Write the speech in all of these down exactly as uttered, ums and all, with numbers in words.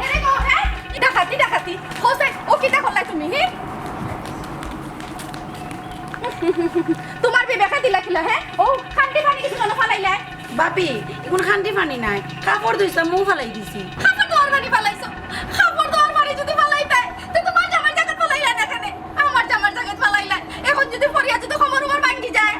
এরে গো, হে? ই ডাকাতি, ডাকাতি। হোসেন, ও কিতা করলায় তুমি, হে? তুমার বিবেকে দিলা কিলা, হে? ও খান্ডি পানি কিছু মনো ফালাইলায়? ভাবি, ইগুন খান্ডি পানি নায়, কাপড় ধুইছলাম, অউ ফালাই দিছি। কাপড় ধোয়ার পানি ফালাইছো? কাপড় ধোয়ার পানি যুদি ফালাইতায়, তে তুমার জামাইর জাগাত ফালাইলায় না কেনে? আমার জামাইর জাগাত ফালাইলায়। অখন যুদি পড়িয়া যুদি কমর উমর ভাঙ্গি যায়,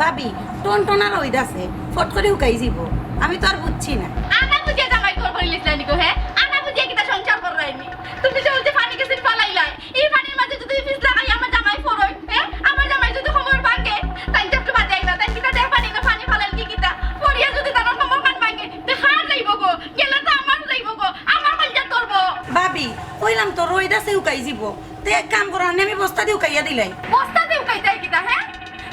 ভাবি, টনটনা রইদ আছে, ফট করি হুকাই যিবো। আমি তো আর বুঝছি না। আনা বুঝিয়া জামাই ঘর করিলিছলায় নি গো, হে? আনা বুঝিয়া কিতা সংসার কররায় নি? তুমি যে অউ যে পানি গেছে ফালাইলায়, ই পানির মাঝে যুদি পিছলা খাই আমার জামাই পড়ইন, হে? আমার জামাই যুদি কমর ভাঙ্গে, তাইন তো একটু বাদে আইবা, তাইন কিতা দেখ পানি না, পানি ফালাইল কি কিতা? পড়িয়া যুদি তান কমর খান ভাঙ্গে, তে কার যাইবো গো? গেলে তো আমারও যাইবো গো, আমার কলিজা ধরবো। ভাবি, কইলাম তো রইদ আছে হুকাই যিবো। তে এক কাম করো, আনে আমি বস্তা দি হুকাইয়া দিলাই। বস্তা দি হুকাইতায় কিতা, হে?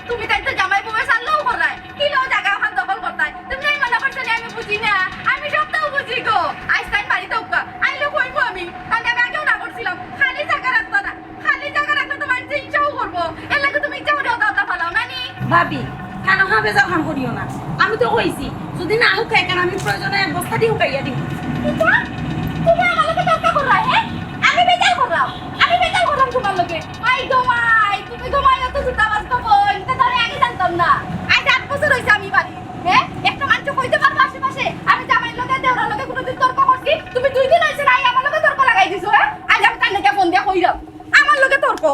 তুমি তাইন তো জামাই বউয়ে সাল্লাও কররায়। কিলা জাগা অখান দখল করতায়? তুমি এই মনে করছো নি আমি বুঝি না? আমি সবতাউ বুঝি গো। আইজ তাইন বাড়িত উকা। আইলে কইমু আমি। তাইলে আমি আগেও না করছিলাম। খালি জাগা রাখতা না। খালি জাগা রাখলে তো মানষে হিংসাও করবো। এরলাগি তুমি ইচ্ছা করি অতা অতা ফালাও না নি? ভাবি, কানো হা বেজার খান করিও না। আমি তো কইছি, যুদি না হুকায় কেনে আমি প্রয়োজনে এক বস্তা দি হুকাইয়া দিমু। কিতা? তুমি আমার লগে তর্ক কররায়, হে? আমি বেজার কররাম? আমি বেজার কররাম তুমার লগে? আই গো মাই, তুমি গো মাই অত জুতা বাজতো কই? ইতা তো আমি আগে জানতাম না। আইজ আট বছর অইছে আমি বাড়ি, হে? একটা মানষে কইতে পারবো আশেপাশে আমি জামাইর লগে, দেওরার লগে কুনুদিন তর্ক করছি? তুমি দুই দিন অইছে না, আই আমার লগে তর্ক লাগাই দিছো, হে? আইজ আমি তার লগে ফোন দিয়া কইরাম। আমার লগে তর্ক।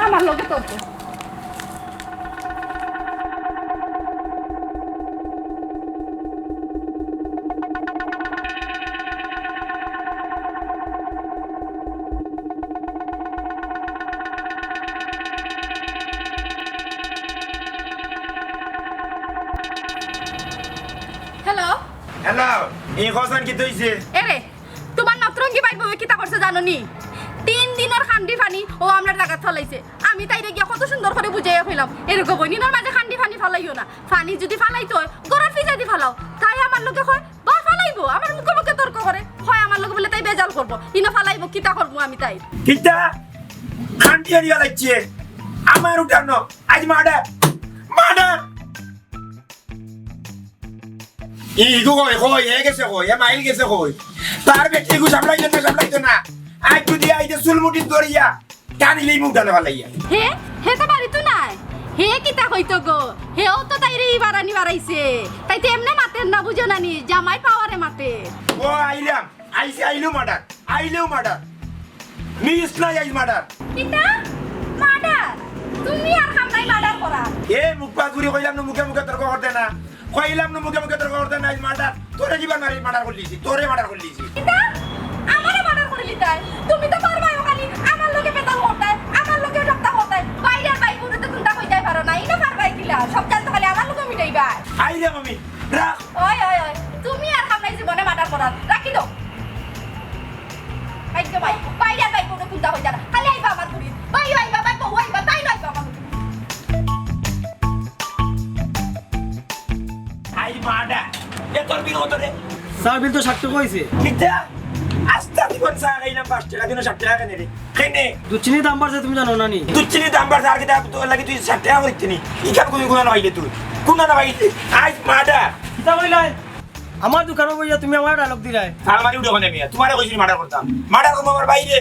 আমার লগে তর্ক। হ্যালো। হ্যালো, ই কওছাইন কিতা অইছে? এরে, তুমার নতরঙ্গি বাইর বউয়ে কিতা করছে জানো নি? তিন দিনর খান্ডি পানি অউ আমরার জাগাত ফালাইছে। আমি তাইরে গিয়া কত সুন্দর করি বুঝাইয়া কইলাম, এরকম বইনিনর মাঝে খান্ডি পানি ফালাইও না, পানি যুদি ফালাইতে অয় ঘরর ফিছাইদি ফালাও। তাই আমার লগে কয়, বা ফালাইবো, আমার মুখে মুখে তর্ক করে, কয় আমার লগে বুলে তাই বেজাল করবো, ইনো ফালাইবো, কিতা করমু আমি তাইর? কিতা? খান্ডি আনি ফালাইছে আমার উঠানো, আইজ মার্ডার, মার্ডার। ই ইগু কই, কই, এ গেছে কই, এ মাইল গেছে কই? তার বেটি ইগু সামলাইতো না, সামলাইতো না। আইজ যুদি আইতে চুল মুঠি ধরিয়া টানিলিমু উঠানো ফালাইয়া। হে, হে তো বাড়িত নাই। হে কিতা কইতো গো? হেও তো তাইরে ইবার আনি বাড়াইছে। তাই তো এমনে মাতের না, বুঝো না নি? জামাই পাওয়ারে মাতে। ও আইলাম, আইছে আইলেও মার্ডার, আইলেও মার্ডার। মিস নাই আইজ মার্ডার। কিতা? মার্ডার? তুমি আর খামলাই মার্ডার করা। এ মুখ পাগুরি কইলাম না মুখে মুখে তর্ক করতে না। কইলাম না মুখে মুখে তর্ক করতে না, আইজ মার্ডার। তোরে কিবা মারি মার্ডার করিলিছি, তোরে মার্ডার করিলিছি। কিতা? আমারে মার্ডার করিলিতায়? তুমি তো পারবায় ও খালি আমার লগে বেজাল করতায়, আমার লগে ঝগড়া করতায়। বাইরে আর বাইরে বউরে তো কুন্তা কইতায় পারো না, ইনো পারবায় কিলা? সব জাল তো খালি আমার লগে মিটাইবায়। আইরে মামি, রাখ। ওই, ওই, ওই, তুমি আর খামলাই জীবনে মার্ডার করার, রাখি দেও। আইজকে ভাই, বাইরে আর বাইরে বউরে কুন্তা কইতায় না, খালি আইবা আমার ঘুড়ি। ভাই আইবা, ভাই বউ আইবা, তাই না আইবা আমার ঘুড়ি। আই মার্ডার, এ তোর বিল কত রে? চা বিল তো ষাট টেকা অইছে। কিতা? আস্তা জীবন চা খাইলাম পাঁচ টেকা, দিনো ষাট টেকা কেনে রে? কেনে? দুধ চিনির দাম বাড়ছে, তুমি জানো না নি? দুধ চিনির দাম বাড়ছে, আর কিতা তোর লাগি তুই ষাট টেকা করিস নি? ই কাম কুনু কুনু না পাইলে তুই? কুনু না পাইলে? আইজ মার্ডার। কিতা কইলায়? আমার দোকানো বইয়া তুমি আমারে ডায়লগ দিলায়। আলমারি উঠো কেনে মিয়া? তুমারে কইছি মার্ডার করতাম। মার্ডার করবো আমার বাইরে।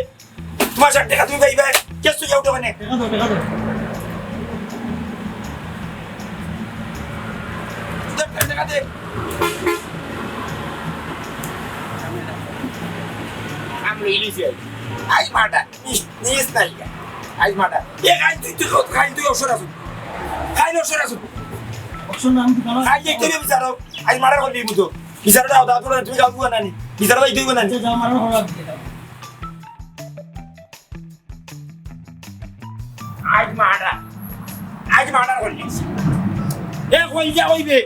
তুমার ষাট টেকা তুমি পাইবায়। কেস তুই উঠো কেনে? টেকা দাও, টেকা দাও। কাম লইলিছে। আইজ মার্ডার। নিস, নিস না ইয়া। আইজ মার্ডার। এ, আইজ তুই, তুই, আইজ তুই অবসর আছো। আইজ অবসর আছো। অবসর না, আমি তো কামাই। আইজ দেখতে হবে বিচারো। আইজ মার্ডার করলি বুঝো। বিচারো দাও, দাও, তোমরা তুমি গাও বুয়া নানি। বিচারো দাও, ইদুই নানি। আচ্ছা, যাও, মার্ডার করো, আজকে যাও। আইজ মার্ডার। আইজ মার্ডার করলি। এ, কই যা কইবে?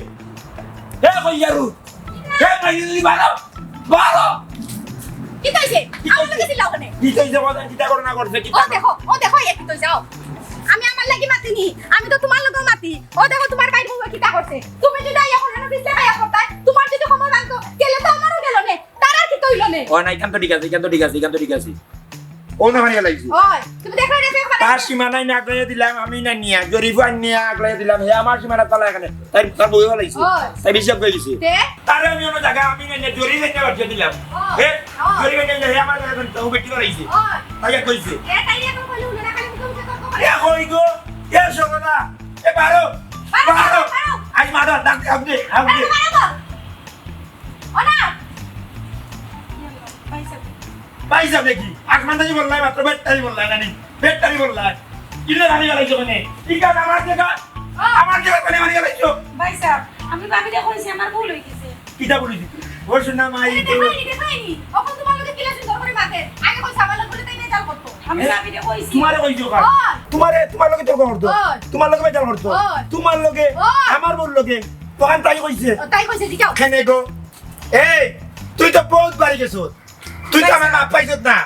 এ, কই যা রু? এ, কই যা রু? বারো। বারো। কিতা অইছে? কিতা আমার লগে চিল্লাও কেনে? কিতা অইছে? কিতা ঘটনা ঘটছে? কিতা ও দেখো, ও দেখো, এ কিতা অইছে? আমি আমার লাগি মাতিনি, আমি তো তুমার লগেউ মাতি। ও দেখো, তুমার ভাইর বউয়ে কিতা করছে। তুমি যদি আইয়া করো না, পিছলে খাইয়া করতায়, তুমার যদি খবর জানতো, গেলে তো আমারও গেল নে, তার আর কিতা অইল নে? ও না, ইখান তো ঠিক আছে, ইখান তো ঠিক আছে, ইখান তো ঠিক আছে। ও না মারিয়া লাইছে। ওই, তুমি দেখো, দেখো, দেখো। তার সীমানায় না আগলাইয়া দিলাম, আমি না নিয়া, জরিফ আনিয়া আগলাইয়া দিলাম, হে আমার সীমানা ফালায় এখানে। তাই তার বউ ফালাইছে। ওই। তাই বেশি অজ্ঞ অইছে। তে? তারে আমি অন্য জাগা, আমি না নিয়া, জরিফ আনিয়া বাটিয়া দিলাম। ওই। হে? ওই। জরিফ আনিয়া দিলে, হে আমার জাগা তো বেটি ফালাইছে। ওই। তাই এক কইছে। এ, তাই এখন কইলে হুনে না, খালি মুখে মুখে তর্ক করে। এ, কই গো? এ, শোনো না। এ, বারো। বারো, বারো। বারো। আইজ মার্ডার, ডাক দে, আউক দে, আউক দে। বারো, বারো। ও না। ভাইসাব। ভাইসাব দেখি, আসমান থাকি বললাই মাত্র, বেটারি বললাই না নি? বেটারি বললাই। কিলে মারি গেলাইছো কেনে? ইটা আমার জাগা, ও। আমার জাগা কেনে মারি গেলাইছো? ভাইসাব, আমি ভাবিরে কইছি আমার ভুল অই গেছে। কিতা ভুল অই গেছে? ও শোনা মাই, আরে তো দেখাইনি, দেখাইনি। অখন তুমার লগে কিলা সুন্দর করি মাতে। আগে কইছে আমার লগে বলে তাই ভেজাল করতো। আমি এ? ভাবিরে কইছি। তুমারে কইছো কার? ও। তুমারে, তুমার লগে তর্ক করতো? ও। তুমার লগে ভেজাল করতো? ও। তুমার লগে, ও। আমার বউর লগে। তখন তাই কইছে। ও, তাই কইছে, জিগাও। কেনে গো? এই, তুই তো বউত বাড়ি গেছস। তুই তো আমার মাফ পাইছস না।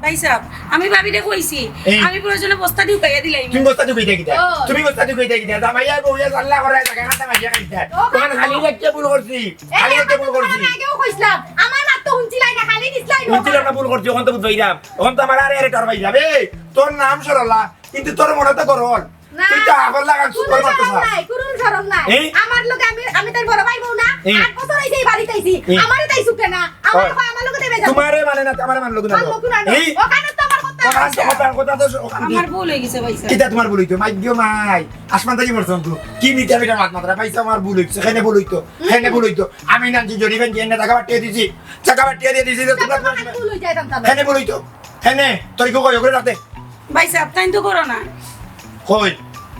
ভাইসাব, আমি ভাবিরে কইছি, এই। আমি প্রয়োজনে বস্তা ঢুকাইয়া দিলাই। তুমি বস্তা ঢুকাইতে কিতা? ও। তুমি বস্তা ঢুকাইতে কিতা? জামাইয়া বউয়ে জাল্লা করে জাগা খাতা মারিয়া খাইতা। ও, তখন খালি একটা ভুল করছি। এই, খালি একটা ভুল করছি। আমি আগেও কইছিলাম, আমার মাত তো হুনছিলাই না, খালি দিছলাই না। হুনছিলাম না, ভুল করছি, অখন তো বুঝবাইরাম। অখন তো আমার আরে আরে ডর পাইলাম। এই, তোর নাম সরলা, কিন্তু তোর মনে তো গরল। না, তুই তো আবার লাগান কুরুন সুপার মারতে শরম চাস। নাই, কুরুন শরম নাই। এই? আমার লগে আমি, আমি তাইর বড় ভাইর বউ না? এই? আট বছর অইছে ই বাড়িত আইছি। এই? আমারে তাই চুকে না। আমার ওই। কয় আমার লগে তাই বেজার। তুমারে মানে না, আমারে মানলো না। মানলো না। এই? ওখানে তো আমার কথা ওখান তো আছে। কথা, কথা তো ওখান আমার ভুল অই গেছে ভাইসাব। কিতা তুমার ভুল অইতো? মাই দিও মাই। আসমান থাকি পড়ছস তো। কি মিঠা মিঠা মাত মাতরা? ভাইসাব আমার ভুল অইছে। কেনে ভুল অইতো? হুম। কেনে ভুল অইতো? আমি না যে জরিফ আনছি, এনে টাকা পাঠিয়ে দিছি। টাকা পাঠিয়ে দিয়ে দিছি, তো তুমার ভুল অই যায়, জানতাম না। কেনে ভুল অইতো? কেনে? তোর কি কই ওগুলো রাতে? ভাইসাব, তাইন তো করো না। কই?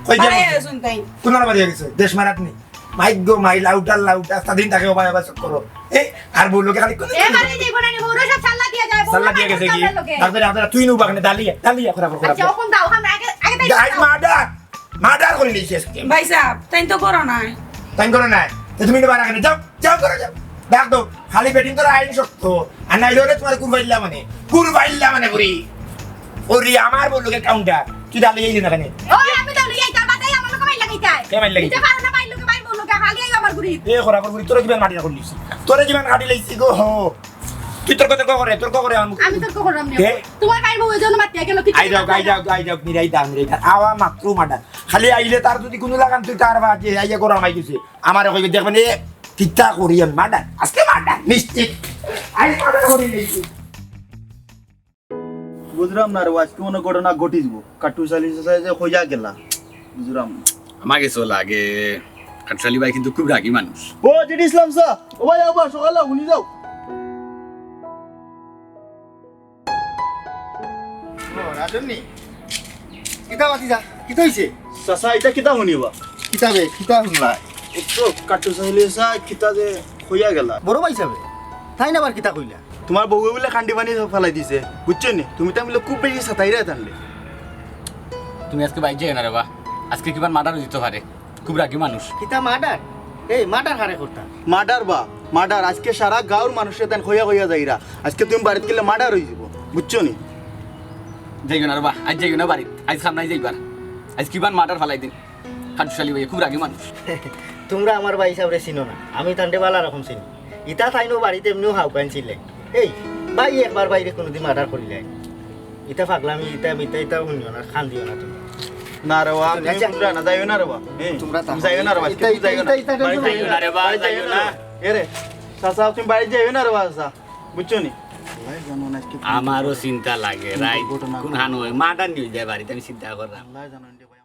কই যে বাড়াইয়া গেছইন তাইন। কোন বাড়ি গেছে? দেশ মারাত নি। মাইক গো মাই, লাউটার লাউটা, সাদিন তাকে ওবা ওবা চুপ করো। এ, আর বউর লগে খালি কোন এ, বাড়ি যাইবো না নি, বউরে সব সাল্লা দিয়া যায়, বউরে সাল্লা দিয়া গেছে কি? সামনে লগে। তারপরে আপনারা তুই নুবা কেনে দালিয়া, দালিয়া খরা খরা। আচ্ছা, অখন দাও, অখন আগে, আগে তাই আজ দাও। মার্ডার, মার্ডার করি নিয়েছি আজকে। ভাইসাব, তাইন তো করো না। তাইন করো না। তো তুমি নুবা না কেনে? যাও। যাও করে যাও। দেখ তো, খালি বেটিন তোর আইন শক্ত। আর নাইলে হলে তুমার কুরবাইল্লা মানে। কুরবাইল্লা মানে বুড়ি। ওরে আমার বউর লগে কাউন্টার। তুই দাঁড়িয়ে যাই না কেনে? ও, আমি দাঁড়িয়ে যাই, তার বাদে আমার লগে মাইর লাগাইতায়। কে মাইর লাগাইতায়? নিতে পারো না, ভাইর লগে ভাইর বউর লগে, খালি আইও আমার ঘুরি। এ খরা, খরা, ঘুরি, তোরা কিমান মাটি না করলিস? তোরা কিমান কাটি লাইছি গো, হো। তুই তোর কথা ক করে, তোর ক করে আমার মুখে। আমি তোর ক করলাম না। কে? তুমার ভাইর বউ ওই জন্য মারতে গেল, কি আই যাও, আই যাও, আই যাও, মিরাই দা, মিরাই দা। আওয়া মাত্র মার্ডার। খালি আইলে তার যদি কুনু লাগান তুই তার বাজে, আইয়া করো আমায় গেছে। আমারে কইবে, দেখবেন, এ, কিতা করি আমি? মার্ডার, আজকে মার্ডার, নিশ্চিত। আজ মার্ডার করি নিশ্চিত। বুঝলাম না রে, আজকে মনে ঘটনা ঘটিস গো। কাট্টু চালি চাচা যে কইয়া গেলা, বুঝলাম না। আমাকে চল আগে, কাট্টু চালি ভাই কিন্তু খুব রাগী মানুষ। ও, জিডি ইসলাম স্যার, ও ভাই, আবার সকালে হুনি যাও। ও, রাজন্নি। কিতা বাতি যা? কিতা হইছে? চাচা, ইটা কিতা হুনিবা? কিতা বে? কিতা হুনলা? ও তো কাট্টু চাইলে চা কিতা যে কইয়া গেলা। বড় ভাইসাবে? তাইন আবার কিতা কইলা? তুমার বউয়ে বুলে কান্দি পানি ফালাই দিছে, বুঝছো নি? তুমি তাইন বুলে খুব বেশি সাতাইরা তানলে। তুমি আজকে বাইর যাইও না রে বা, আজকে কিমান মার্ডার অইতো পারে। খুব রাগী মানুষ। কিতা মার্ডার? এই মার্ডার কারে করতা? মার্ডার বা, মার্ডার। আজকে সারা গাঁওর মানুষরে তাইন কইয়া কইয়া যাইরা। আজকে তুমি বাড়িত গেলে মার্ডার অই যিবো, বুঝছো নি? যাইও না রে বা, আইজ যাইও না বাড়িত। আইজ খাম নাই যাইবার। আইজ কিমান মার্ডার ফালাই দিন। কাট্টু চালি ভাই খুব রাগী মানুষ। তুমরা আমার ভাইসাবরে চিনো না, আমি তানরে বালা রকম চিনি। ইতা তাইনও বাড়িত এমনেউ হাউকাইন ছিলে। এই, ভাই একবার বাইরে কুনুদিন মার্ডার করিলায়। ইতা পাগলামি, ইতা মিথ্যা, ইতা হুনিও না, কান দিও না তুমি। না রে বা, তুমি আচ্ছা। বুঝরা না, যাইও না রে বা। হ্যাঁ, তুমরা তুমি যাইও না রে বা, ইতা, আজকে ইতা, যাইও না। ইতা, ইতা, বাড়ি ইতা, যাইও না রে বা, ইতা, যাইও না। এ রে, চাচা, তুমি বাড়ি যাইও না রে বা, চাচা। বুঝছো নি? আল্লাহ জানো না আজকে কি আমারও চিন্তা লাগে, কি রাইত ঘটনা কোন ঘটে। হানো অয়, মার্ডার নি অই যায় বাড়িত, আমি চিন্তা করলাম। আল্লাহ জানো রে ভাই।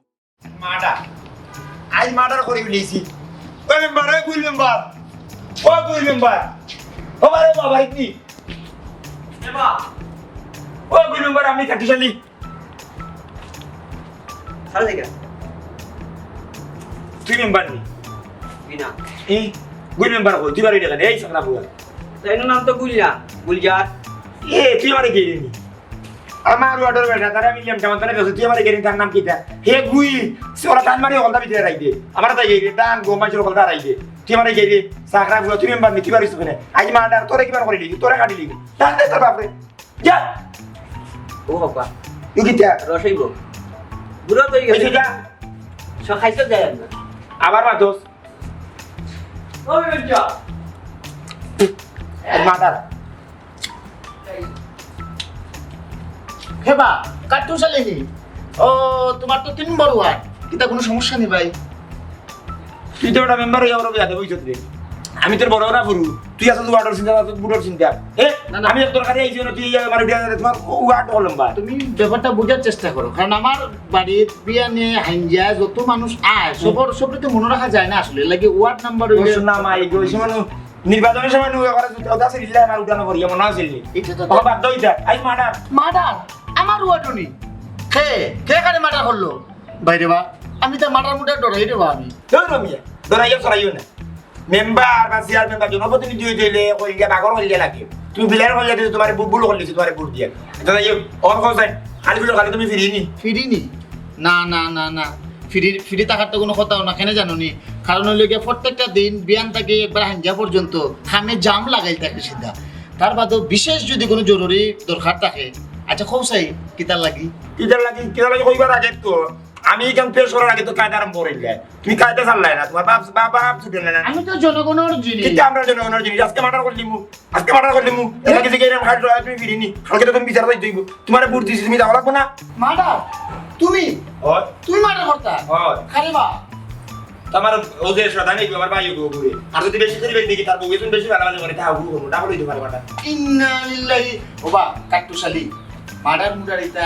মার্ডার। আইজ মার্ডার করি উলিয়েছি। মেম্বার, ওই গুইল মেম্বার, ও গুইল মেম্বার, ও বাবা রে বাবা, ইতনি। এ বা, ও গুইল মেম্বার, আমি কাট্টুশালী। সারা জায়গা। তুই মেম্বার নি? তুই না। এই গুইল মেম্বার কই? তুই বারই না কেনে? এই ছাগলা ফুয়া। তাই নাম তো গুইল না, গুইলজার। এ, তুই আমারে গেলি নি? আমার ওয়ার্ডর বেটা, তারা আমি লেমটা মাত্র বেশি, তুই আমারে গেলি, তার নাম কিতা? হে গুইল, সে ওরা টান মারি হকলতা ভিতরে রাখি দে। আমার তাই গেলি, ধান, গম, মাংস হকলতা রাখি দে। তুই আমারে গেলি, ছাগলা ফুয়া, তুই মেম্বার নি, তুই বারই কেনে? আজ মার্ডার, তোরে কিবার করিলি, তোরে কাটিলি। জানতে তোর বাপরে। যা। ও বাবা। ইউ কিতা? রসই গো। বুড়া তো এই যা। সব খাইতে যায় না। আবার মাতস। ও বেটা। এর মাদার। হে বা, কাট্টুশালী নি? ও, তোমার তো তিন নম্বর ওয়ার্ড। কিতা কোনো সমস্যা নি ভাই? তুই তো একটা মেম্বার হইয়া ওরা বিয়াদব হইছত রে। আমি তোর বড় না ফুরু, তুই আসলে ওয়ার্ডর চিন্তা, তোর বুড়োর চিন্তা। এ, না, না। আমি এক দরকারে আইছি না, তুই আমার উঠে আনলে তোমার ওয়ার্ড হলাম বা। তুমি ব্যাপারটা বুঝার চেষ্টা করো, কারণ আমার বাড়ির বিয়ানে হাইঞ্জা যত মানুষ আয়, হুম। সবর, সবরে তো মনে রাখা যায় না আসলে। লাগে ওয়ার্ড নাম্বার হইলে ওই শোনা মাই গো, ওই সময় নির্বাচনের সময় নু ওরা জুতা উতা ছিঁড়িলে আমার উঠানো পড়িয়া মনে আছিল নি। এটা তো ওকে বাদ দাও এটা। I murder. মার্ডার? আমার ওয়ার্ডও নি। কে? কে কারে মার্ডার করলো? বাইরে বা, আমি তো মার্ডার মুর্ডার ডরাই রে বা আমি। ধরো মিয়া, ডরাইয়া চড়াইও না। মেম্বার বা চেয়ারম্যান বা জনপ্রতিনিধি হইতে হইলে কইলে বাগর কইলে লাগে। তুমি বিলার কইলে দিছো, তোমারে ভুল কইলে দিছো, তোমারে ভোট দিয়া। এটা যাই হোক, অন কোন সাইড? খালি বিলো খালি তুমি ফিরিনি। ফিরিনি? না, না, না, না। ফিরি, ফিরি থাকার তো কোনো কথাও না, কেনে জানো নি? কারণ হইলো গিয়া প্রত্যেকটা দিন বিয়ান থাকি একবার হাইঞ্জা পর্যন্ত খামে জাম লাগাই থাকে সিধা। তার বাদেও বিশেষ যদি কোনো জরুরি দরকার থাকে, আচ্ছা, কও চাই, কিতার লাগি? কিতার লাগি, কিতার লাগি কইবার আগে তো, আমি এখান পেশ করার আগে তো কায়দা আরম্ভ করিলে। তুমি কায়দা ছাড়লাই না, তোমার বাপ, বাপ, বাপ ছুটে না। আমি তো জনগণর জিনিস। কিন্তু আমরা জনগণর জিনিস, আজকে মার্ডার করিলিমু। আজকে মার্ডার করিলিমু। এর আগে যে এরকম হার্ট ড্রাইভ তুমি ফিরিনি। কালকে তো তুমি বিচার দিতে হইব। তোমারে ভোট দিছি, তুমি যাওয়া লাগবো না। মার্ডার? তুমি? হয়। তুমি মার্ডার করতা? হয়। আরে বা। তো আমার ও যে শয়তান, এই আমার ভাই ওকে ঘুরে। আর যদি বেশি করি দেখি, তার বউকে তুমি বেশি ভালোবাসা করে, তা ঘুরে ঘুরে, ডাবল হইতে পারে মার্ডার। ইন্না লিল্লাহি। ও বা, কাট্টুশালী। মার্ডার মুর্ডার এটা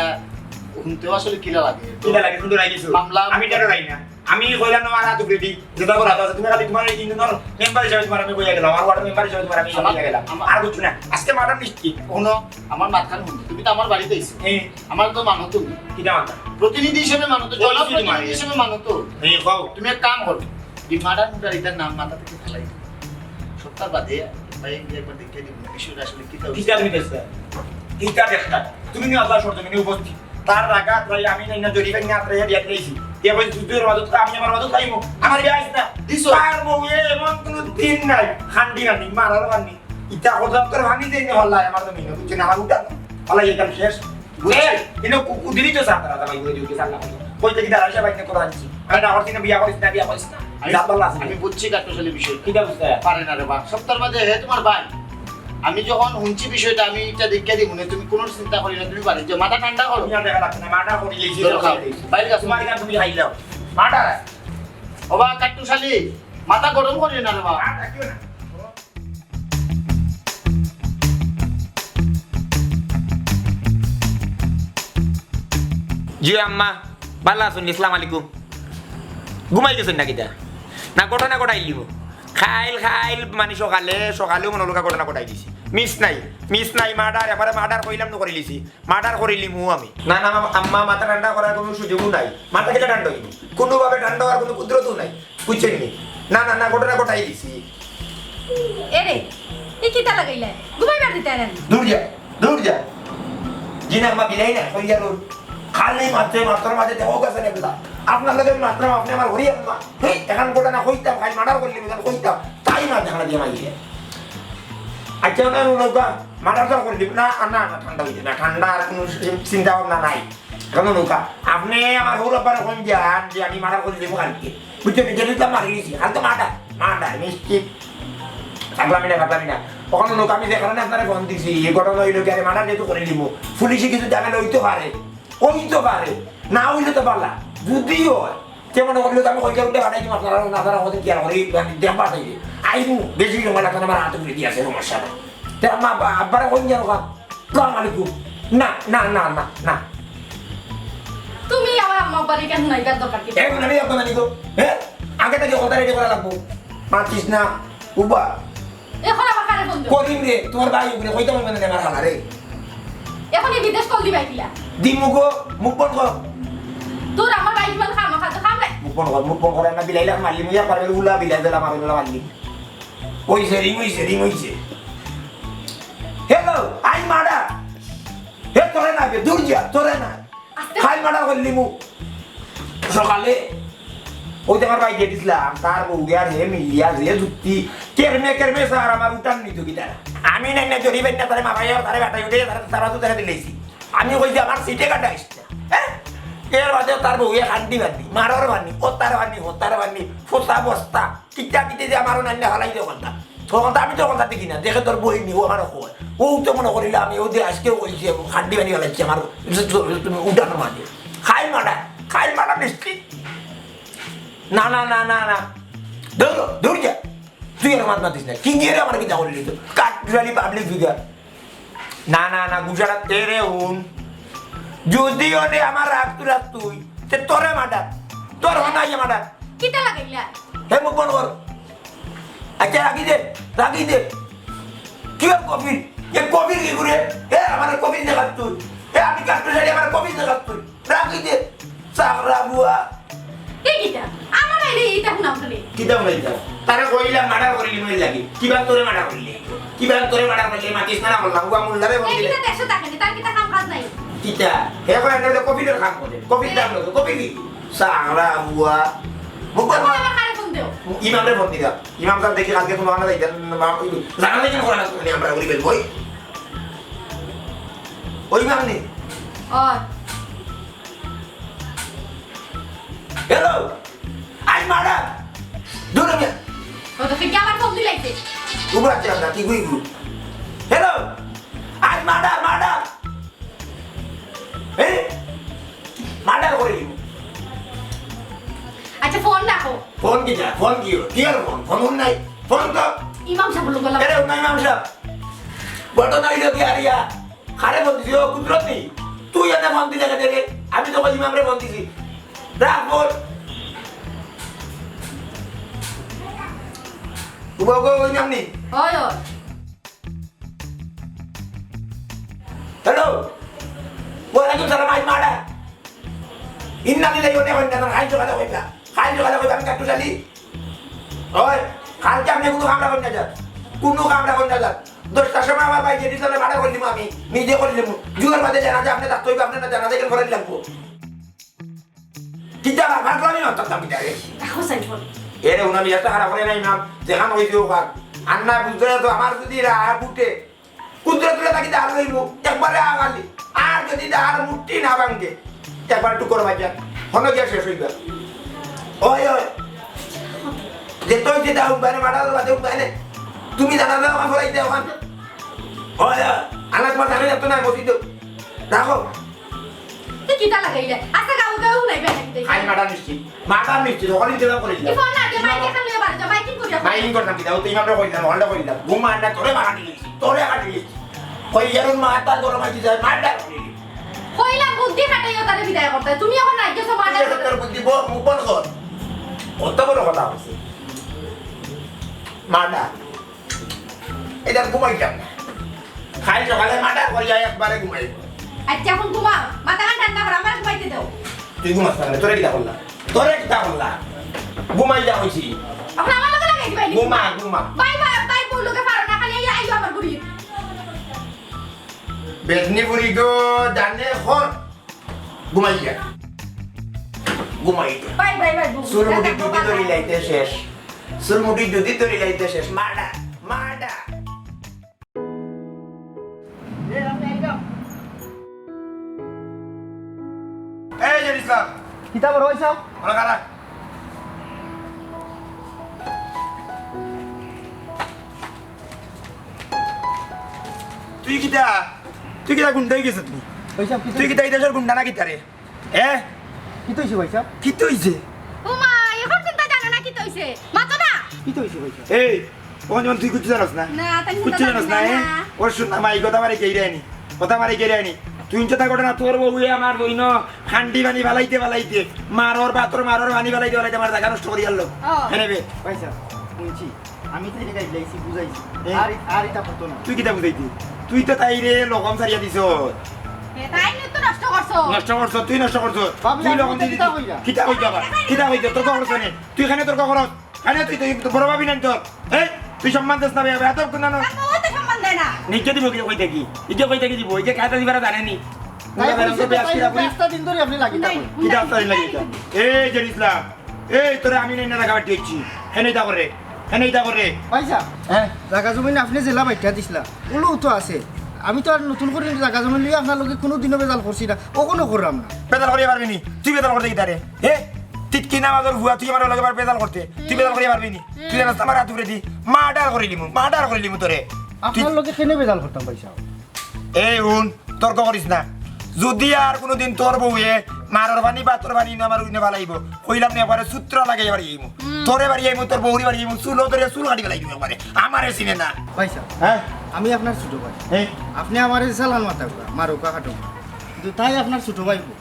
শুনতেও আসলে কিলা লাগে। কিলা লাগে, সুন্দর লাগে কিছু। মামলা আমি ডরাই না। আমি কইলাম না, আমার হাত উপরে দি, যেটা করা আছে, তুমি খালি তোমার এই ইউনিয়নর মেম্বার হিসাবে তোমার আমি কইয়া গেলাম, আমার ওয়ার্ড মেম্বার হিসাবে তোমার আমি আমার, কইয়া গেলাম। আমার আর কিছু না, আজকে মার্ডার নিশ্চিত। হুনো, আমার মাতখান হুনো, তুমি তো আমার বাড়িত আইছো। হ্যাঁ। আমার তো মানো তুমি। কিতা মানো? প্রতিনিধি হিসেবে মানো তো, ওই জনপ্রতিনিধি হিসেবে মানো তো। হ্যাঁ, কও। তুমি এক কাম করো, এই মার্ডার মুর্ডার এটার নাম মাথা থেকে ফেলাই দিও। সপ্তাহ বাদে ভাই একবার দেখে দিবো, বিষয়টা আসলে কিতা হইছে। কিতা দেখতা? কিতা দেখতা? তুমি নি আল্লাহ সরজমিনে উপস্থিত। তার রাগা আত্রাই আমি নাই না জরি ভাই না আত্রাই বিয়া দিয়েছি। এ ভাই তুই তোর মাদত খা, আমি আমার মাদত খাইমু। আমার বিয়া আইস না। দিছো। তার বউ এ এমন কোনো দিন নাই। খান্ডি খান্ডি, মারার খান্ডি। ইটা কথা তোর ভাঙি দেয়নি হল্লা, আমার তো মেয়ে বুঝছে না, আমার উঠা। হল্লা এখান শেষ। বুঝছে? ইনো কু-, কুদিনই তো সাথে রাখা ভাই, বুঝে দিতে সাথে রাখা। কই থেকে দাঁড়াইছে ভাই, করে আনছি। আমি না করছি না, বিয়া করিস না, বিয়া করিস না। আমি, জাত ভালো আছে। আমি বুঝছি কাট্টুশালী বিষয়। কিতা বুঝতে? পারে না রে বা। সপ্তাহ বাদে হে তোমার ভাই। আমি যখন শুনছি বিষয়টা, আমি এটা দেখিয়া দিব না, তুমি কোনো চিন্তা করি না, তুমি বাড়ি যাও, মাথা ঠান্ডা করো। তুমি আর দেখা লাগছে না, মার্ডার করি এই যে দরকার। বাইরে যাও, তোমার এখানে তুমি খাইলাও। মার্ডার। ও বা কাট্টুশালী, মাথা গরম করিও না রে বা। আর রাখিও না। জি আম্মা, ভালা আছইন? আসসালামু আলাইকুম। ঘুমাই গেছইন না কিতা? না, ঘটনা ঘটাই দিব। খাইল, খাইল, মানে সকালে, সকালেও মনে লোকা ঘটনা ঘটাই দিছি। মিস নাই, মিস নাই, মার্ডার, এবারে মার্ডার কইলাম নু করিলিছি। মার্ডার করিলিমু আমি। না, না, আম-, আম্মা, মাথা ঠান্ডা করার কোনো সুযোগও নাই। মাথা কিতা ঠান্ডা হইব? কোনোভাবে ঠান্ডা হওয়ার কোনো কুদরতও নাই। বুঝছেন নি? না, না, না, ঘটনা ঘটাই দিছি। এরে, ই কিতা লাগাইলা? ঘুমাইবার দিতা না নি? দূর যা, দূর যা। জি না, আম্মা, বিলাই না, কই গেল? খালি মাত্রে, মাত্র মাঝে দেখো গেছে না এগুলা। আপনার লগে আমি মাত্র, আপনি আমার হরি আম্মা। হেই, এখন ঘটনা কইতাম, খালি মার্ডার করলি, এখন কইতাম। তাই না, দেখা দিয়ে মাইয়ে। আচ্ছা, ওনার নৌকা, মার্ডার তো করে দিব। না, না, না, ঠান্ডা হইছে না, ঠান্ডা আর কোনো চিন্তা ভাবনা নাই। এখন নৌকা, আপনি আমার হৌর ব্যাপারে কোন যে আর যে আমি মার্ডার করে দেবো কালকে। বুঝছেন? যেটা তো মারি গেছি, কাল তো মার্ডার, মার্ডার, নিশ্চিত। থাকলাম না, থাকলাম না। ওখানে নৌকা, আমি যে কারণে আপনারা ফোন দিছি, এই ঘটনা হইলো কি, আরে মার্ডার যেহেতু করে দিব, পুলিশে কিছু ঝামেলা হইতে পারে, হইতে পারে, না হইলে তো পারলা, যদিও হয়, তে মনে করলে তো আমি কই কারণে বাড়াই দিম, আপনারা, আপনারা আমাদের কি আর করে, মানে, দেখবা চাইবে। আইবু, বেশি সময় লাগবে না, আমার হাতে ঘুরে দিয়ে আছে, সমস্যা নাই। তে আম্মা, আব্বা, আব্বারে কই গেল গা? আসসালামু আলাইকুম। না, না, না, না, না। তুমি আমার আম্মা আব্বারে কেন নাই, তার দরকার কি? এখন আমি এখন আনি গো। হ্যাঁ? আগে থেকে কথা রেডি করা লাগবো। মাতিস না, উবা। এখন আবার কারে ফোন দেও? করিম রে, তোমার ভাই উপরে কইতাম অইবো না রে আমার হালা রে। এখন এই বিদেশ কল দিবায় কিলা? দিমু গো, মুখ বন্ধ কর। তোর আমার ভাই কিমান খাম, খাম, খাম রে। মুখ বন্ধ কর, মুখ বন্ধ কর, না বিলাইলা মারলি, মুইয়া পারবে উলা বিলাই দিলা, মারবে উলা মারলি। ওই যে রিং, ওই যে রিং, ওই যে। হ্যালো, আই মারা। হে তোরে না বে, দূর যা, তোরে না। আস্তে। খাইল মার্ডার করলিমু। সকালে ওই যে আমার ভাইরে দিছলাম, তার বউরে আর হে মিলিয়া যে যুক্তি, কেরমে কেরমে স্যার আমার উঠান নিত কি তারা। আমি নাই না জরি বাইনা তারে মারাইয়া তারে বাটাই উঠে তারে তারা তো তারা দিলেছি। আমি কইছি আমার সিটে কাটা আসছে। হ্যাঁ? এর বাদে তার বউয়ে খান্ডি বান্ডি, মারর বান্ডি, ও তার বান্ডি, ও তার বান্ডি, ফোসা বস্তা। কিতা কিতা যে আমারও নান্না হালাই দে কথা। তখন তো আমি তো কথা দেখি না, দেখে তোর বই নি, ও আমারও কয়। ও তো মনে করিল আমি ও দিয়ে আজকেও কইছি, খান্ডি বানি হালাইছি আমার, তুমি উঠানো মাঝে। খাইল মার্ডার, খাইল মার্ডার নিশ্চিত। না, না, না, না, না। দূর, দূর যা। তুই আর মাত মাতিস না। কি দিয়ে রে আমার কিতা করলি তো? কাঠবিড়ালি পাবলিক ফিগার। না, না, না, গুজারাত এরে হুন। যদি ওরে আমার রাগ তুলাস তুই, তে তোরে মার্ডার। তোর হনাইয়া মার্ডার। কিতা লাগাইলা? হে মুখ বন্ধ কর। আচ্ছা, রাখি দে, রাখি দে। কি আর কফির? এ কফির কি করে? এ আমার কফির দেখাত তুই। এ আমি কাটতে চাই, আমার কফির দেখাত তুই। রাখি দে। চাকরা বুয়া। এ কিতা? আমার আইলে ইটা হুনাম খালি। কিতা হুনাইতা? তারে কইলাম মার্ডার করিলি মনে লাগি। কিবা তোরে মার্ডার করিলি? কিবা তোরে মার্ডার করিলি? মাতিস না, না বললাম। উবা মোল্লারে এ বললি। কিতা দেখছো তাকে? তার কিতা কাম কাজ নাই? কিতা? হে কয় এনে কফির কাম করে। কফির দাম লগে। কফির কি? চাকরা বুয়া। মুখ বন্ধ কর। আমার কারে ফোন দেও। ইমামরে ফোন দিরা। ইমাম সাহেব দেখি কালকে তোমার না যাইতেন। জানা দেখেন করা না তুমি আমরা উড়ি বেল বই। ওই ইমাম নি? ওই। হ্যালো, আই মারা। দূর মিয়া। ও তো ফির আমার ফোন দিলাইছে। উবা আছে আমরা, কি গুই গু। হ্যালো, আই মারা, মারা। এই, মার্ডার করে দিব। আচ্ছা, ফোন রাখো। ফোন কি যা? ফোন কি হলো? কি আর ফোন? ফোন নাই। ফোন তো। ইমাম সাহেব লোক বলা। আরে, না ইমাম সাহেব। ঘটনা হইল কি আরিয়া? কারে ফোন দিছি? ও কুদরত নি? তুই এনে ফোন দিলে কেন রে? আমি তো কই ইমামরে ফোন দিছি। রাখ ফোন। উবা গো, ওই নাম নি? ওই, ওই। হ্যালো। ওয়ালাইকুম সালাম, আই মারা। ইন্না লিল্লাহি ওয়া ইন্না ইলাইহি রাজিউন। খাইল সকালে কইবা। খাইল সকালে কইবা, আমি কাট্টু চালি। ওই, কালকে আপনি কোনো কামরা করেন না যান। কোনো কামরা করেন না যান। দশটার সময় আমার ভাই জেডি সাহেব মারা করলিম আমি, নিজে করলিম। জুয়ার বাদে জানাজা আপনি থাকতে হইবে, আপনি না জানাজা কেন করাই লাগবো? কিতা বা, ফাটলামি না, তার দাম কিতা রে? রাখো সাইড ফোন। এরে, উনা মিজাজটা খারাপ করে না ইমাম, যেখান হইতে হোক আর। আর না বুঝতে তো আমার যদি রাগ উঠে, কুদরতুল্লাহ তাকে দাঁড় লইব, একবারে আগালি। আর যদি দাঁড় মুঠি না ভাঙে, একবার টুকর বাজার, হনো গিয়া শেষ হইবা। ওই, ওই। যে তুই যে দাও, বাইরে মারা দাও, বাদে বাইরে। তুমি জানা দাও, আমার ফলাই দাও, আমার। ওই, ওই। আনা তোমার জানে না তো না, মসজিদ। রাখো। তুই কিতা লাগাইলে? আচ্ছা, গাও গাও নাই বেটা কিতা? খাই মারা মিষ্টি। মাথা মিষ্টি, ওখানে দিলাম করে কি দিলাম। ফোন না, দে, মাইকে খালি বাড়ি যা, মাইকিং করিয়া। মাইকিং করতাম কিতা? ও তো ইমামরে কইলাম, হলটা কইলাম। ঘুম আন্ডা তোরে মারা দিলি। তোরে কাটি দিলি। কই এরম মাথা গরম হইতে যায়, মারটা করি। কইলা বুদ্ধি খাটাইও তারে বিদায় করতে। তুমি এখন নাই গেছো মারটা। তোর বুদ্ধি ব-, মুখ বন্ধ কর। কত বড় কথা হচ্ছে। মারটা। এটা ঘুমাইতাম না। খালি সকালে মারটা করিয়া একবারে ঘুমাইব। আচ্ছা, এখন ঘুমাও। মাথা কান ঠান্ডা করো, আমার ঘুমাইতে দাও। তুই ঘুমাস না কেনে? তোরে কিতা করলা? তোরে কিতা করলা? ঘুমাই যা কইছি। এখন আমার লগে লাগাই দিবা নি? ঘুমা, ঘুমা। বাই, বাই, বাই, বউ লগে পারো না, খালি এই আইও আমার ঘুরি। বেদনি বুড়ি গো, জানে খর। ঘুমাই যা। ঘুমাই যা। বাই, বাই, বাই, বউ। চুল মুঠি দুধি ধরি লাইতে শেষ। চুল মুঠি দুধি ধরি লাইতে শেষ। মারটা, মারটা। এই যে ইসলাম। কিতা বড় হইছ? ওরা কারা? তুই কিতা? তুই কিতা গুন্ডা হয়ে গেছিস তুই? ওই সব কিছু তুই কিতা এই দেশের গুন্ডা না কিতা রে? এ? কিতা হইছে ভাই সাহেব? কিতা হইছে? ও মা, এখন চিন্তা জানো না কিতা হইছে? মাতো না। কিতা হইছে ভাই সাহেব? এই, ও যেমন তুই কিচ্ছু জানাস না? না, তাই কিচ্ছু জানাস না, না। এ? ওর শুন না, মাই কথা মারে কেইরে আনি। কথা মারে কেইরে আনি। তুই ইঞ্চে থাকো না, তোর বউয়ে আমার বইন খান্ডি বানি ফালাইতে ফালাইতে, মারর বাতর মারর বানি ফালাইতে ফালাইতে আমার জায়গা নষ্ট করি আনলো। ও। এনে বে। ভাই সাহেব। হুনছি, আমি তাইরে গাইল্লাইছি, বুঝাইছি। এ? আর, আর ইতা করতো না। তুই কিতা বুঝাইতি? তুই তো তাইরে লগম ছাড়িয়া দিছস। এ, তাই নিয়ে তো নষ্ট করছো। নষ্ট করছস, তুই নষ্ট করছস। ভাবি, তুই আমি লগম ইতা দিলি। কিতা কইরা? কিতা কইতে আবার? কিতা কইতে? তর্ক করছ নি? তুই কেনে তর্ক করস? কেনে তুই, তুই তো বড় ভাবি নাই তোর। এই, তুই সম্মান দিস না বে, এত কোন না। বাবা, ও তো সম্মান দেয় না। নিজে দিব কি কই থাকি? ইকে কই থাকি দিব? ইকে খাতা দিবার জানে নি। তাই বুড়া বেড়া কইছে তো তো, বেশ তাই কিরা বুড়ি। আস্তা দিন ধরে আপনি লাগি নাই, থাকবেন। কিতা আস্তা দিন লাগি থাকবেন? এই যে ইসলাম, এই তোরে আমি নাই না রাখা বাটি হচ্ছি। হেনে ইতা করে, হেনে ইতা করে। ভাইসাব, হ্যাঁ? জাগা জমিন আপনি যেলা বাইটা দিছলা, ওলাও তো আছে। আমি তো আর নতুন করি জাগা জমিন লইয়া আপনার লগে কুনুদিনও বেজাল করছি না, অখনো কররাম না। বেজাল করিয়া পারবি নি? তুই বেজাল করতে কিতারে? হে? তিটকি নামাজর ফুয়া, তুই আমার লগে আবার বেজাল করতে? তুই বেজাল করিয়া পারবি নি? তুই জানাস আমার হাত উপরে দি মার্ডার করিলিমু, মার্ডার করিলিমু তোরে। তুই আপনার লগে কেনে বেজাল করতাম ভাইসাব? এই হুন, তর্ক করিস না। যুদি আর কুনুদিন তোর বউয়ে মারর পানি, ভাতর পানি ইনো আমার উইনো ফালাইবো, কইলাম নি একবারে সূত্র লাগাইয়া বাড়ি আইমু। হুম। তোরে বাড়ি আইমু, তোর বউরে বাড়ি আইমু, চুলো ধরিয়া চুল কাটি ফালাই দিমু একবারে। আমারে চিনে না। ভাইসাব, হ্যাঁ? আমি আপনার ছোট ভাই। হ্যাঁ। আপনি আমারে চালান মারতা, মারুকা কাটুকা। কিন্তু তাই আপনার ছোট ভাই বউ।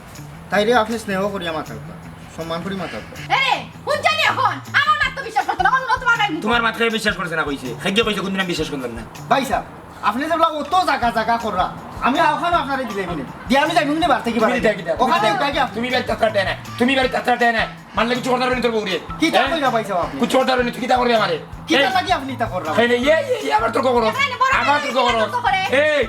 তাইরে আপনি স্নেহ করিয়া মাতউক্কা, সম্মান করি মাতউক্কা। এরে, হুনছনি অখন? আমার মাত তো বিশ্বাস করতো না, অখন তোমার গায়ে মুখ। তোমার মাত কেউ বিশ্বাস করছে না কইছে। হেগে কইছে, কুনদিন আমি বিশ্বাস করলাম না। ভাইসাব, আপনি যেবলা অত জাগা জাগা কররা, আমি অখানো আপনারে দিলাইমুনে। দিয়া আমি যাইমুনে বাড়ি থাকি। তুমি বাড়ি। দিতা কিতা? অখানো তুমি উঠা গিয়া। তুমি বাড়ি তাত্রা দেয় না। তুমি বাড়ি তাত্রা দেয় না। মারলে কিছু করতে পারবে না তোর বউরে। কিতা হ্যাঁ? কইরা ভাইসাব আপনি? কিছু করতে পারবে না, তুই কিতা করবে আমারে? কিতা এই, লাগি আপনি ইতা কররা? এই, এই, এই, এই, আমার তর্ক করো। এখানে বড় আমার ভাই তর্ক করো। তর্ক করে। এই,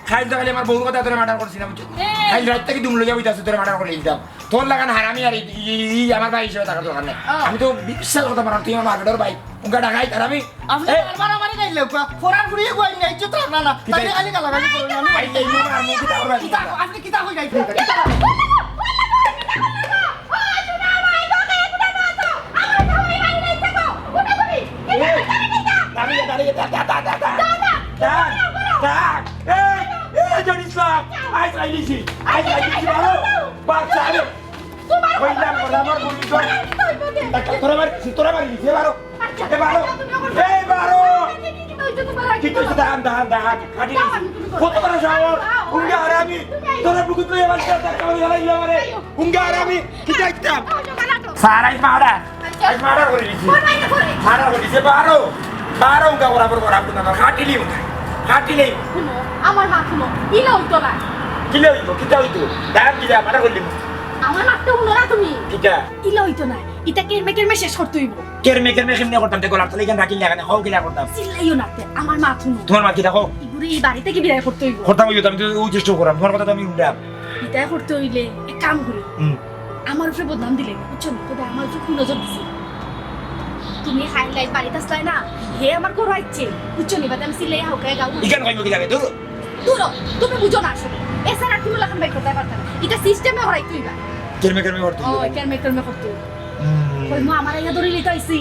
খাইল তো খালি আমার বউর কথা তোরে মার্ডার করছি না, বুঝছো? এ। খাইল রাইত থাকি দুম লইয়া বইতা আছে, তোরে মার্ডার করি দিতাম। তোর লাখান হারামি আর ই, ই, ই, ই আমার ভাই হিসেবে থাকার দরকার নাই। ও। আমি তো বিশ্বাস করতাম পারলাম না, তুই আমার মার্কেটর ভাই। উনকা ডাকাই, আর আমি, আপনি এ। বারবার আমারে গাইল্লাউক্কা, ফরার ফুরিয়ে কই নাই, ইজ্জত রাখলা না। কিতা? তাইলে খালি গালাগালি করো না। ভাই, এই মুখ আর মুখ কিতা করবা? কিতা, আপনি কিতা কই যাইতে? কিতা? দাঁড়িয়ে, দাঁড়িয়ে, দা, দা, দা, দা, দা। দা, দা, দা। এই, এই, জনি ইসলাম, আইজ আইলিছি, আইজ আইলিছি, বারো। বাচ্চা, আরে। কইলাম, বরাবর বলি তো। তোরা মার, তোরা মারি দিছে, বারো। এ, বারো। এ, বারো। কি কইছে? দাঁড়ান, দাঁড়ান, দাঁড়ান। খাটি কত বড় সাহস? উঙ্গা হারামি। তোরা বুকুত লইয়া বাচ্চা, তার কামাই গেলাই দিল আমারে। উঙ্গা হারামি। কি দেখতাম? স্যার, আইজ মার্ডার। আইজ মার্ডার করি দিছি। কোন মার্ডার করে? মার্ডার করি দিছে, বারো। বারো উঙ্গা বরাবর বরাবর না, কাটিলি উঙ্গা। কাটিলি। হুনো, আমার মাত হুনো। ইলা অইতো না। কিলা অইতো? কিতা অইতো? দাঁড়ান, কিলা মার্ডার করিলিমু। আমার মাত তো হুনো না তুমি। কিতা? ইলা অইতো না। ইতা কেরমে কেরমে শেষ করতে অইবো। কেরমে কেরমে কেমনে করতাম? তে গলার তলে ইখান রাখিল না কেনে? কও কিলা করতাম? চিল্লাইও না তে, আমার মাত হুনো। তোমার মাত কিতা কও? ইগুরে ই বাড়ি থাকি বিদায় করতে অইবো। করতাম অইবো তো, আমি তো অউ চেষ্টা করাম। তোমার কথা তো আমি হুনরাম। বিদায় করতে অইলে এক কাম করি। হুম। আমার উপরে বদনাম দিলে, বুঝছো নি? তবে আমার উপরে কুনজর দিছে। তুমি খাইল রাইত বাড়িত আছলায় না, হে আমার ঘরো আইছে, বুঝছো নি? বাদে আমি চিল্লাইয়া হাউকাইয়া গাও। ইখান কইবো কিলা বে? ধুর। ধুর, তুমি বুঝো না আসলে। এছাড়া আর কুনু লাখান বাইর করতায় পারতায় না। ইটা সিস্টেমে হরাইতে অইবা। কেরমে কেরমে করতে অইবো। ও, কেরমে কেরমে করতে অইবো। হুম। কইমু আমার আইয়া ধরি লইতে আইছি।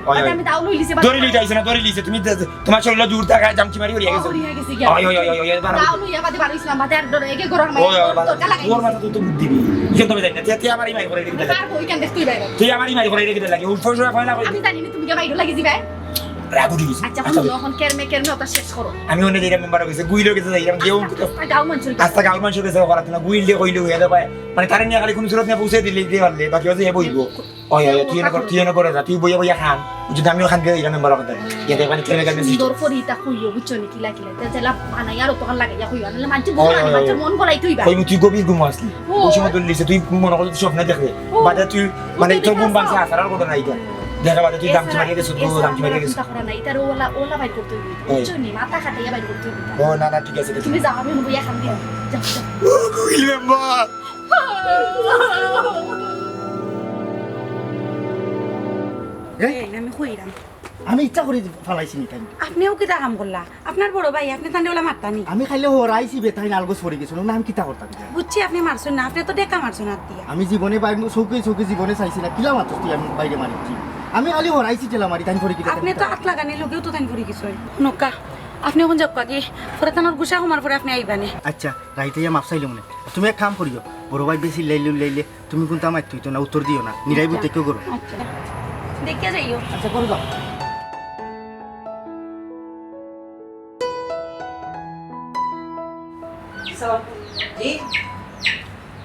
ওই, বাদে ওই। আমি দাও লইলিছি, বাদে ধরি লইতে আইছি না, ধরি লইছে। তুমি দে-, তোমার শরীরে জোর থাকা, জামচি মারি হরিয়া ও, গেছে। হরিয়া গেছে গিয়া। ওই, ওই, ওই, ওই, ওই, বারো। দাও লইয়া বাদে বারো ইসলাম, বাদে আর ডরে, এগে গরম ওই, ওই, বারো। দরজা লাগাই তোর দিছি। মাথা তো, তো বুদ্ধি নেই। ইখান তো জানি না। তুই, তুই আমার ই মাই করে রেখে দিলে। কার বই কেন দেখতে অইবা এবার? তুই আমার ই মাই করে রেখে দিলে লাগে। উল্টো সময় পয়লা করে আমি জানি না, তুমি কি বাইরে লাগি যাবে? রাগ উঠি গেছে। আচ্ছা, আচ্ছা। হুনো, অখন কেরমে কেরমে ওটা শেষ করো। আমি অনে যাইরাম মেম্বার গেছে, গুইল গেছে যাইরাম, গেও আস্তা, আস্তা গাঁও মানুষের গেছে। আস্তা গাঁও মানুষের গেছে করাতে না, গুইল দিয়ে কইলে হইয়া দেয়। মানে, তারে নিয়া খালি কুনু সুরত নিয়া পৌঁছে দিলে, দিতে পারলে, বাকি হচ্ছে এ বইবো। ওই, ওই, তুই এনে কর, তুই এনে করে যা, তুই বইয়া বইয়া খান। যদি আমিও খান দিয়ে দিলাম মেম্বার কথা। ইয়া দেখ, মানে, কেমন কেমন সুন্দর করি ইতা কইও, বুঝছো নি? কিলা কিলা। ইতা জেলা বানাইয়া আর অতখান লাগাইয়া কইও, নাহলে মানষে বুঝবা না, ওই, ওই, মানষে ওই। মন গলাইতে অইবা। কই, তুই গভীর ঘুম আসলি। ও। ওই সময় তোর লিসে, তুই মনে করো তুই স্বপ্নে দেখলে। ও। বাদে তুই, মানে, বুঝতে তোর ঘুম পারছো। ভাঙছে, আসার আর কথা নাই। দেখা বাদে তুই এছাড়া, দামচি মারিয়া গেছো, তুই এছাড়া দামচি মারিয়া গেছো। চিন্তা করা নাই, ইতার ওলা, ওলা বাইর করতে অইবে। ওই। বুঝছো নি? মাথা খাটাইয়া বাইর করতে অইবে। ও, না, না, ঠিক আছে, ঠিক আছে। তুমি যাও, আমি বইয়া খান দিও। যাও, যাও। Will member. এই, আমি কইরাম। আমি ইচ্ছা করি ফালাইছি নি তাইন। আপনিও কিতা কাম করলা? আপনার বড় ভাই, আপনি তানরে ওলা মারতা নি? আমি খাইলে হরাইছি বে, তাইন আলগো সরি গেছিল। না, আমি কিতা করতাম? বুঝছি, আপনি মারছেন না, আপনি তো ডেকা মারছেন হাত দিয়া। আমি জীবনে বাইরে চৌকে চৌকে জীবনে চাইছি না, কিলা মারছস তুই? আমি বাইরে মারিছি। আমি খালি হরাইছি ঠেলা মারি, তাইন পড়ি কিতা আপনি তো করতা? হাত লাগানি লগেও তো তাইন পড়ি গেছে। নকা, আপনি এখন যাউক্কা গি, পরে তানোর গুসা কমার পরে আপনি আইবা নে। আচ্ছা, রাইতে ইয়া মাফ চাইলে মনে। তুমি এক কাম করিও, বড় ভাই বেশি লাইলে লাইলে তুমি কুনতা মাইর তুই তো না উত্তর দিও না, নিরাই বুঝতে কেউ করো। আচ্ছা, দেখে যাইও। আচ্ছা, করো যাও। জি,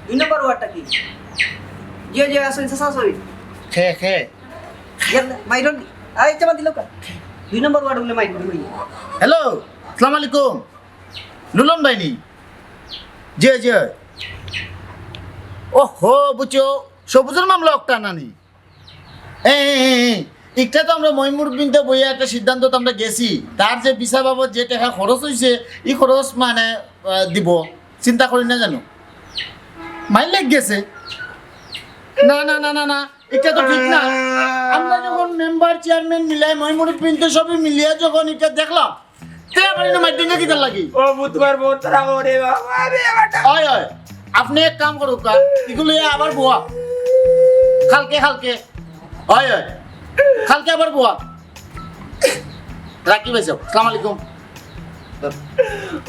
দুই নম্বর ওয়ার্ডটা কি? জি, জি, আসুন, আসুন, আসুন। খে, খে। ইয়া, বাইরন। আই চাপা দিল কা? দুই নম্বর ওয়ার্ড বলে মাইক করি। হ্যালো, আসসালামু আলাইকুম। লুলন ভাই নি? জি, জি। ওহো, বুঝছো, সবুজর মামলা একটা নানি। এই, এই, এই, এই, একটা তো আমরা মইমুরব্বিনতে বইয়া একটা সিদ্ধান্তত আমরা গেছি। তার যে ভিসা বাবদ যে টাকা খরচ অইছে, ই খরচ মানে, আহ, দিব। চিন্তা করি না জানো? মাইলেক গেছে। না, না, না, না, না, এটা তো ঠিক না। আমরা যখন মেম্বার, চেয়ারম্যান মিলাই, মইমুরব্বিনতে সবে মিলিয়া যখন এটা দেখলাম, তে আবার এটা মাইটিং কিতার লাগি? ও, বুধবার বন্ধ রাখো রে বাবা রে, বাটা। অয়, অয়। আপনে এক কাম করুক্কা, ইগুলো আবার বওয়া। কালকে, কালকে। অয়, অয়। কালকে আবার বওয়া। রাকিব ভাই সাহেব, আসসালামু আলাইকুম।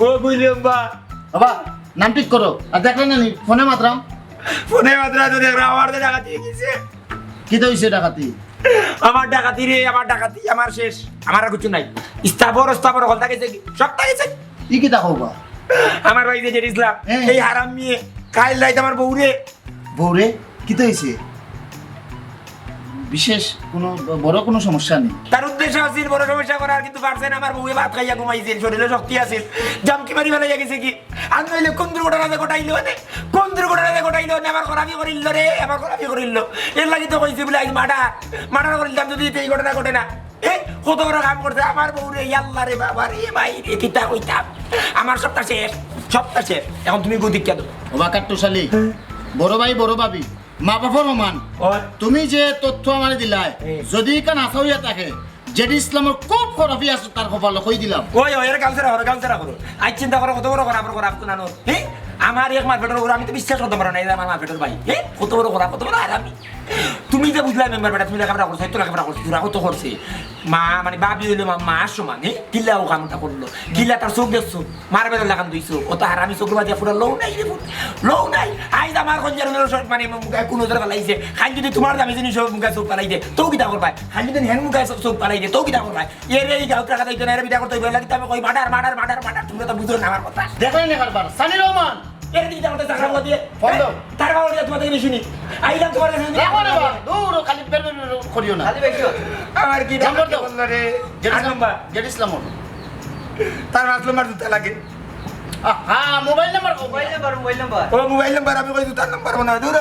ও বুঝলাম বা। বাবা, নাম ঠিক করো। আর দেখলে না নি, ফোনে মাতরাম। ফোনে মাতরাম তো দেখলাম, আমার তো ডাকাতি অই গেছে। কিতা অইছে ডাকাতি? আমার ডাকাতি রে, আমার ডাকাতি, আমার শেষ। আমার আর কিছু নাই। স্থাবর, স্থাবর, হকলতা গেছে কি? সবতা গেছে। ই কিতা কও বা? আমার ভাই যে জেড ইসলাম, হ্যাঁ। এই হারাম মিয়ে, কাইল রাইত আমার বউরে। বউরে? কিতা অইছে? বিশেষ কোনো ব-, বড় কোনো সমস্যা নেই। তার উদ্দেশ্য আছিল বড় সমস্যা করার, কিন্তু পারছে না। আমার বউয়ে ভাত খাইয়া ঘুমাইছিল, শরীরে শক্তি আছিল। জামকি মারি ফালাইয়া গেছে কি? আর নইলে কোন দুর্ঘটনা যে ঘটাইলো মানে? কোন দুর্ঘটনা যে ঘটাইলো মানে? আমার খরাবি করিল রে, আমার খরাবি করিল। এর লাগি তো কইছি বলে আজ মার্ডার, মার্ডার করিলতাম যদি এই ঘটনা ঘটে না। এ, কত বড় কাম করছে আমার বউরে, ইয়াল্লা রে বাবা রে, ভাই রে, কিতা কইতাম? আমার সবতা শেষ, সবতা শেষ। এখন তুমি গো দীক্ষা দাও। ওবা কাট্টুশালী, হ্যাঁ। বড় ভাই, বড় ভাবি, মা বাপর সমান। ওই। তুমি যে তথ্য আমারে দিলায়, হ্যাঁ। যদি ইখান হাছা অইয়া থাকে, জেড ইসলামর খুব খরাপি আছে তার কপালো, কই দিলাম। ওই, ওই, এর গাউছাড়া করো, গাউছাড়া করো। আজ চিন্তা করো, কত বড় খরাপ, খরাপ তো নানো। হ্যাঁ? আমার এক মারপেটর উপরে আমি তো বিশ্বাস করতাম পারি না, এই যে আমার মারপেটর ভাই। হ্যাঁ? কত বড় খরাপ, কত বড় হারামি। তুমি যে বুঝলায় মেম্বার বেটা, তুমি লেখাপড়া করছো, এত লেখাপড়া করছো, তোরা কত করছে। মা, মানে, ভাবি অইলো মা, মার সমান, হ্যাঁ? কিলা ও কামটা করলো? কিলা তার চোখ দেখছো? মার বেটার লাখান দুই চোখ। ও তো হারামি চোখর মাঝে পুরা লও নাই রে পুত। লও নাই। আইজ আমার কইঞ্জার হুনর সব, মানে, মুখে কুনজর ফালাইছে। খালি যদি তুমার দামি জিনিস সব মুখে চোখ ফালাই দে, তো কিতা করবায়? খালি যদি হেন মুখে চোখ, চোখ ফালাই দে, তো কিতা করবায়? এরে এই গাউত রাখা যাইতো না, এরে বিদায় করতে অইবো, এর লাগি তো আমি কই, মার্ডার, মার্ডার, মার্ডার, মার্ডার। তুমরা তো বুঝো না আমার কথা। দেখো না কারবার, সানি রহমান। এরে দিকে যাও, তো চাকরা বলা দিয়ে। ফোন দাও। তার বাবা দিয়া তোমাদের জিনিস শুনি। আইলাম তোমার কাছে। রাখো রে বাবা, দূর, খালি বের বের বের করিও না। খালি বেশি হচ্ছে। আমার কি নম্বর ডাকাতি দাও। করলো রে? জেড আট ইসলাম, নম্বর। জেড ইসলাম ওর। তার পাঁচ নম্বর জুতা লাগে। আহা, মোবাইল নাম্বার কও। Mobile number, mobile number. ও, মোবাইল নাম্বার, আমি কই জুতার নাম্বার মনে হয়, দূর।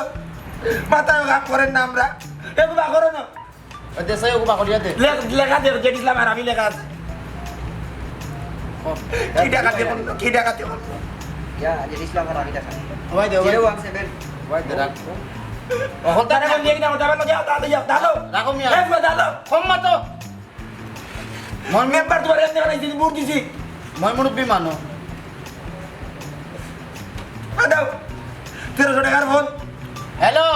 মাথায় কাম করেন না আমরা। এগুলা করো না। ওই দে, সেই ওগুবা করিয়া দে। লেখ-, লেখা দে, জেড ইসলাম আর আমি লেখা আছে। ও, কি ডাকাতি করলো? কি ডাকাতি করলো? ইয়া, জেড ইসলাম আর আমি লেখা। ওই দে, ওই দে। Zero one seven. ওই দে, রাখ। ও, হতা তারা বন্ধ দিয়ে দাও, দাও, দাও, দাও, দাও, দাও। রাখো মিয়া। এই, দাও, দাও। কম মাতো। মন মেম্বার তোমার এমনি বানাইছি, ভোট দিছি। ময় মুরব্বি মানো। দাও, তেরোশো টাকার ফোন। হ্যালো,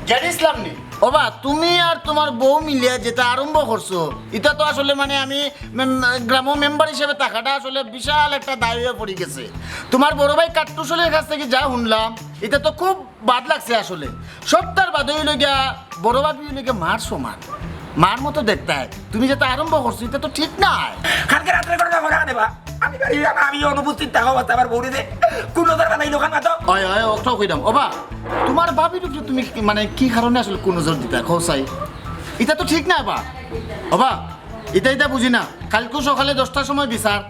জেড ইসলাম নি? ওবা, তুমি আর তোমার বউ মিলিয়া যেটা আরম্ভ করছো, এটা তো আসলে মানে আমি মেম-, গ্রাম মেম্বার হিসেবে থাকাটা আসলে বিশাল একটা দায় হইয়া পড়ি গেছে। তোমার বড় ভাই কাট্টুশালীর কাছ থাকি যা শুনলাম, এটা তো খুব বাদ লাগছে আসলে। সবতার বাদে অইলো গিয়া বড় ভাবি অইলো গিয়া মার সমান। মার মতো দেখতায়। তুমি যেটা আরম্ভ করছো, এটা তো ঠিক নায়। কালকে রাত্রে ঘটনা ঘটা দেবা। আমি বাড়ি, আমি, আমি অনুপস্থিত থাকা অবস্থা আমার বউরে দে। কুনজর ফালাইলো খান মাতো। অয়, অয়, অটাও কইরাম। ওবা, তোমার ভাবির উপরে তুমি কি, মানে, কি কারণে আসলে কুনজর দিতায়? কও চাই। এটা তো ঠিক নায় বা। ওবা, এটা, এটা বুঝি না। কালকে সকালে দশটার সময় বিচার।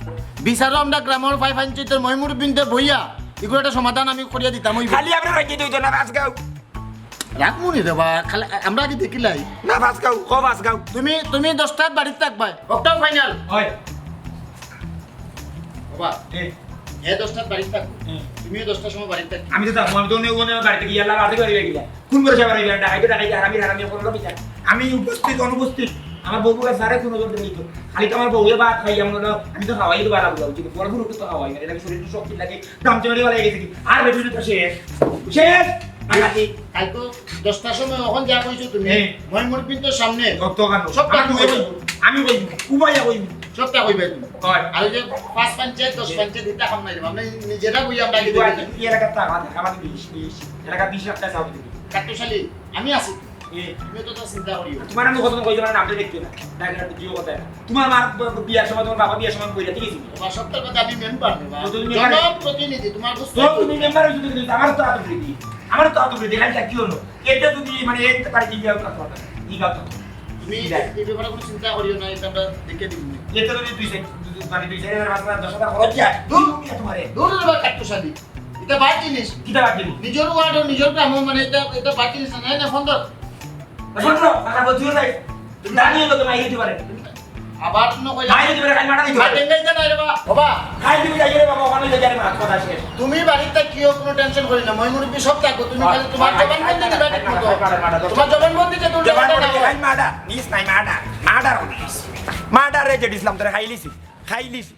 বিচারও আমরা গ্রামর পাই পঞ্চায়েতর ময় মুরব্বিনতে বইয়া এগুলো একটা সমাধান আমি করিয়া দিতাম অইবো। খালি আমরা রাখি দিই তো না, বাস গাও। রাখমু নি রে বা, খালি আমরা আগে দেখিলাই। না, বাস গাও, কও বাস গাও। তুমি, তুমি দশটাত বাড়িত থাকবায়। অটাও ফাইনাল। অয়। বাবা, এ। এ দশটাত বাড়িত থাকবো। হুম। তুমিও দশটার সময় বাড়িত থাকবে। আমি তো থাকবো, আমি তো অনেক, অনেক বাড়িতে গিয়া, আল্লাহ বাড়িতে গিয়া গিয়া। কোন করে যাবার অইবে? ডাকাইতে, ডাকাইতে, হারামি, হারামি, কোনো রকম বিচার। আমি উপস্থিত, অনুপস্থিত, আমার বউ বুকে সারে কোনো রকম দিত। খালি তো আমার বউয়ে ভাত খাই, আমি বললাম, আমি তো খাওয়াই তো বাড়া বুঝা উচিত। বড় বুড়ো তো খাওয়াই, মানে, এটা কি শরীরে শক্তি লাগে? দাম চেয়ে বাড়ি গেছে কি? আর বেশি তো শেষ। শেষ! আর বাকি? কালকে দশটার সময় ওখান যা কইছো তুমি, হ্যাঁ। ময় মুরব্বিনতে সামনে। কত কানো? সব আমি কানো কইবো। কইবো। আমি কইবো। উবাইয়া কইবো। সবটা কইবে তুমি। হয়। আর ওই যে পাঁচ পঞ্চায়েত, দশ পঞ্চায়েত, এটা কম নাই রে। আমরা নিজেরা বই আমরা আগে দেখি। এই এলাকার তো আমার, আমার বিশ, বিশ। এলাকা বিশ লাখ টাকা চাও তুমি। কাট্টুশালী, আমি আছি তো। এ। তুমি তো তা চিন্তা করিও। তোমার আমি কত কইতে পারি না, আমি দেখতে না। ডাইরেক্ট জিও কথা না। তোমার মার ব-, ব-, বিয়ার সময়, তোমার বাবা বিয়ার সময় আমি কইরা, ঠিক আছে? তোমার সবটার কথা আমি মেম্বার রে বা। তো তুমি মেম্বার? জনপ্রতিনিধি, তোমার বুঝতে তো হবে। তুমি মেম্বার হইছো, তুমি আমার তো আদর করে দিই। আমার তো আদর করে দিই, আমি কি হলো? এটা যদি মানে এই পারে কি বিয়ার কথা, কি কথা? তুমি এই ব্যাপারে কোনো চিন্তা করিও না, এটা আমরা দেখে দিব। এতে যদি দুই চার, মানে দুই চার হাজার, পাঁচ হাজার, দশ হাজার খরচ যায়, দূর মিয়া তোমারে। দূর রে বা কাট্টুস আলী। এটা বাদ জিনিস। কিতা বাদ জিনিস? নিজর ওয়ার্ড ও নিজর গ্রাম, মানে এটা, এটা বাদ জিনিস না, না, ফোন ধর। ফোন ধর, কথা বলছিও তাই। তুমি জানিও তো তোমার ইউটিউবারে। আবার তুমি কইলা। মাইরে দিবে, খালি মাটা দিতে পারে। মাইরে দিতে নাই রে বাবা। বাবা। খাই দিবি, যাই রে বাবা, ওখানে যাই রে, মাত কথা শেষ। তুমি বাড়িত থাকিও, কোনো টেনশন করি না। মই মুরব্বি সব থাকবো, তুমি খালি তোমার জবান বন্দি দিবা ঠিক মতো। তোমার জবান বন্দি যে দুটো জবান কথা বন্দি, না। খালি মাটা, নিস নাই মাটা, মাটা রাখো নিস। মাটা রে যে দিছিলাম তোরে খাইলিছি, খাইলিছি।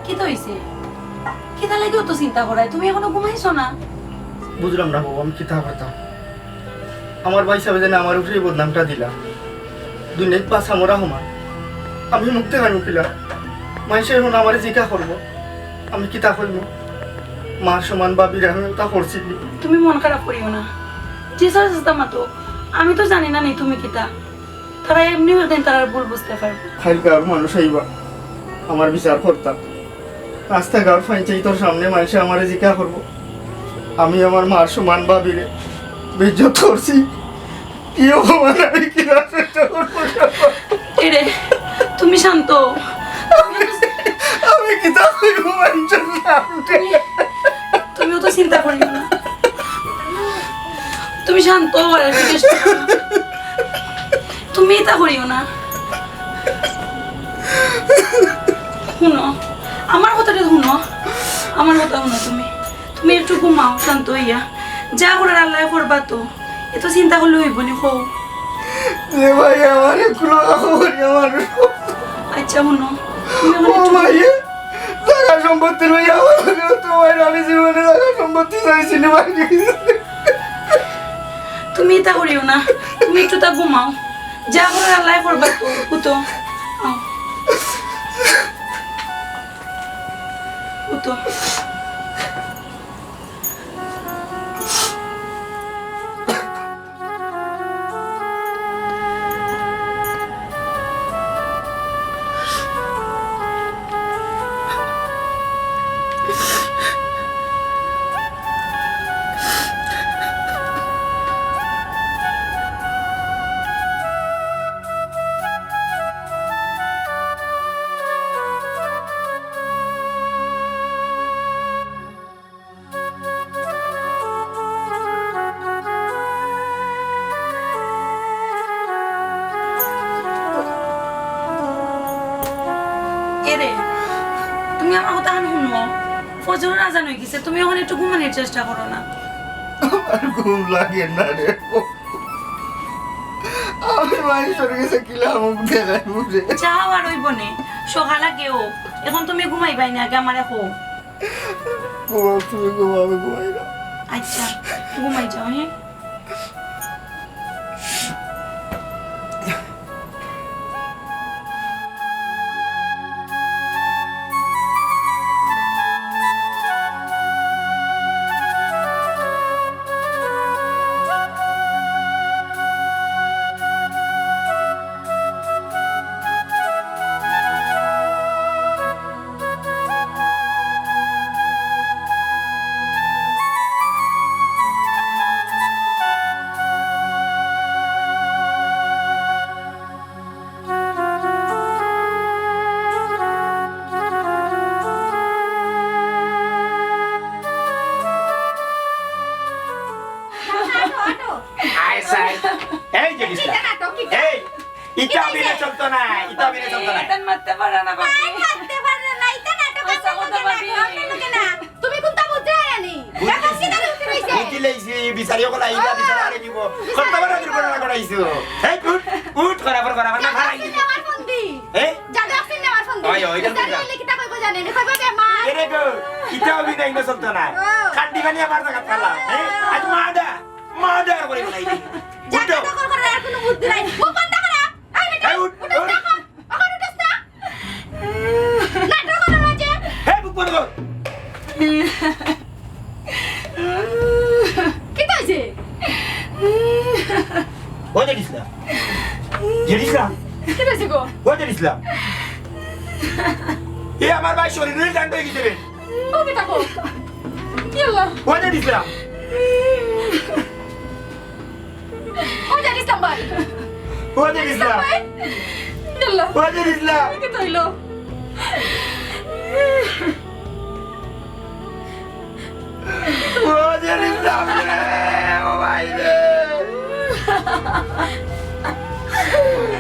কিতা অইছে? কিতা লাগি অত চিন্তা করায়? তুমি এখনো ঘুমাইছো না? বুঝলাম না বউ, আমি কিতা করতাম। আমার ভাইসাবে যেন আমার উপরে এই বদনামটা দিলা। দুনিয়াত বাঁচা মরা সমান। আমি মুখ দেখাইমু কিলা? মাইনষে এখন আমারে জিকা করবো, আমি কিতা কইমু? মার সমান ভাবিরে আমি অতা করছি নি। তুমি মন খারাপ করিও না, যে সাথে মাতো। আমি তো জানি না নি তুমি কিতা। তারা এমনিও একদিন তারার ভুল বুঝতে পারবো। কাইল গাঁওর মানুষ আইবা, আমার বিচার করতা। আস্তা গাঁওর পঞ্চায়েতর সামনে মাইনষে আমারে জিকা করবো, আমি আমার মার সমান ভাবিরে বেইজ্জত করছি। কি অপমান আমি কিলা সহ্য করবো? এরে, তুমি শান্ত। আমি কিতা কইমু মাইনষর সামনে? তুমি অত চিন্তা করিও না। তুমি শান্ত হও আর একটু চেষ্টা করো। তুমি ইতা করিও না। হুনো, আমার কথাটা হুনো, আমার কথা হুনো তুমি। তুমি একটু ঘুমাও শান্ত অইয়া। যা করার আল্লায় করবা তো। এত চিন্তা করলে অইবো নি কও? যে ভাই আমার এগুলো খবর আমার। আচ্ছা হুনো, তুমি এখন ও একটু মাইয়া, জাগা সম্পত্তি লইয়া আমার লগে তোমার আমি জীবনে জাগা সম্পত্তি চাইছি না ভাই। তুমি ইতা করিও না, তুমি একটু তা ঘুমাও। যা করার আল্লায় করবা তো, উঠো। আও। উঠো। এরে, তুমি আমার কথা খান হুনো। ফজরর আজান অই গেছে, তুমি অখন একটু ঘুমানির চেষ্টা করো না। আমার ঘুম লাগে না রে। আমি মাইনষর গেছে কিলা মুখ দেখাইমু রে? যাও আর অইবো নে, সকাল আগে অউক। অখন তুমি ঘুমাইবায় নি, আগে আমারে কও। ঘুমাও, তুমি ঘুমাও, আমি ঘুমাই না। আচ্ছা, ঘুমাই যাও, হ্যাঁ? আয় সাই। এই যে কিতা? কিতা নাটক, কিতা? এই, ইতা কিতা অভিনয় অইছে? চলতো না, ইতা অভিনয় চলতো না। ইতা মারতে পারে না, বাবা। আর মারতে পারে না, ইতা নাটক। হাছা কথা, বাবা। তুমি কুনতা বুঝরায় নি? বুঝি লাইছি। বিচারি অকল আইবা, বিচার আরে নিব। কত বড় দুর্ঘটনা ঘটাইছো। এই উঠ, উঠ, করা পর করা, না, ভাড়া। আমার ফোন দি। এ? জাদু আসছে না আমার ফোন দি। ওই, ওই, ওই, বিচারি ওই। অইলে কিতা কইবো জানে নি? কইবো বেমার। এরে গো, ইতা অভিনয় না চলতো না। ও। খান্ডি খানি আমার জাগাত ফালা। এ? আজ মার্ডার, মার্ডার করি বলাই। জাগা দখল করার আর কোনো বুদ্ধি নাই। মুখ বন্ধ করো। এই বেটা, এই উঠ, উঠোস উঠ। না এখন। এখন উঠোস না। নাটক করার মাঝে। এই মুখ বন্ধ কর। কিতা অইছে? ও জেড ইসলাম। জেড ইসলাম। কিতা অইছে গো? ও জেড ইসলাম। এ আমার ভাই শরীর নিয়ে জানতে গেছে রে। ও কিতা গো? ইয়াল্লা। ও জেড ইসলাম। ও জেড ইসলাম ভাই। ও জেড ইসলাম। ভাই। ইয়াল্লা। ও জেড ইসলাম। কিতা অইলো? ও জেড ইসলাম রে, ও ভাই রে।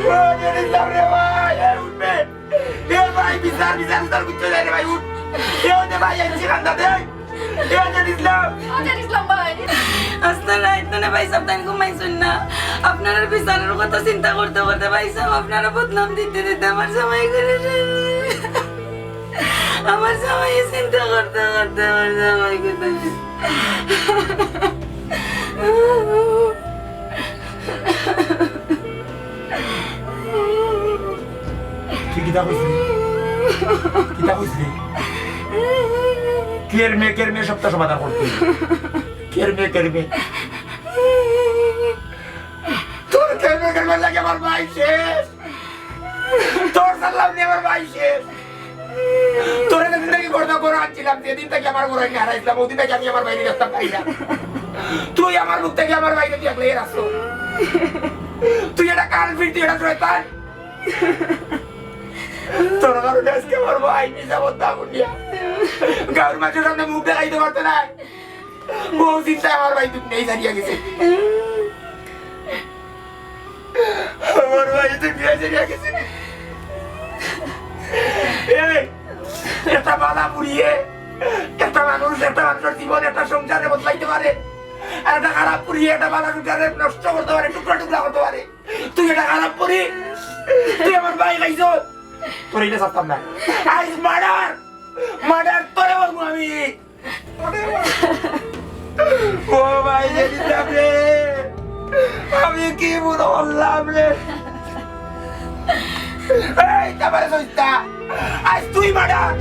ও জেড ইসলাম রে ভাই, এ উঠবে। এ ভাই, বিচার, বিচার, বিচার করতে যায় রে ভাই, উঠ। এ ওদের ভাই, এই ঠিকানা দে। এ ওদের ইসলাম। ওদের ইসলাম ভাই। আস্তা রাইত মানে ভাই সাহেব তাই ঘুমাইছইন না। আপনারা বিচারের কথা চিন্তা করতে করতে ভাই সাহেব, আপনারা বদনাম দিতে দিতে আমার জামাই করে রে। আমার জামাই চিন্তা করতে করতে আমার জামাই করে। তুই কিতা কইছিলি? কিতা কইছিলি? কেরমে, কেরমে সবটা সমাধান করতে। কেরমে, কেরমে। তোর কেরমে, কেরমে লাগে আমার ভাই শেষ। তোর সাল্লাম নিয়ে আমার ভাই শেষ। তোরে যেদিন থাকি গর্দা করে আনছিলাম, যেদিন থাকি আমার গরু আইনে হারাইছিলাম, ওদিন থাকি আমি আমার বাইরে রাখতাম পারি না। তুই আমার মুখ থাকি আমার বাইরে তুই একলাই রাখছো। তুই এটা কার ফির, তুই এটা শয়তান। তোর কারণে আজকে আমার ভাই মিছা বদনাম উঠিয়া গাঁওর মাঝে সামনে মুখ দেখাইতে পারতো না। ও চিন্তায় আমার ভাই দুনিয়াই ছাড়িয়া গেছে। আমার ভাই দুনিয়াই ছাড়িয়া গেছে। এই, একটা বালা পুড়িয়ে একটা মানুষ, একটা মানুষের জীবন, একটা সংসারে বদলাইতে পারে, আর একটা খারাপ পুড়িয়ে একটা বালা সংসারে নষ্ট করতে পারে, টুকরা টুকরা করতে পারে। তুই এটা খারাপ করি, তুই আমার ভাই খাইছ, তোর এটা ছাড়তাম না। আইজ মার্ডার, মার্ডার তোরে বলবো আমি। ও ভাই, জেড ইসলাম রে, আমি কি বুড়ো বললাম রে? এই, তারপরে সইতা, আজ তুই মার্ডার।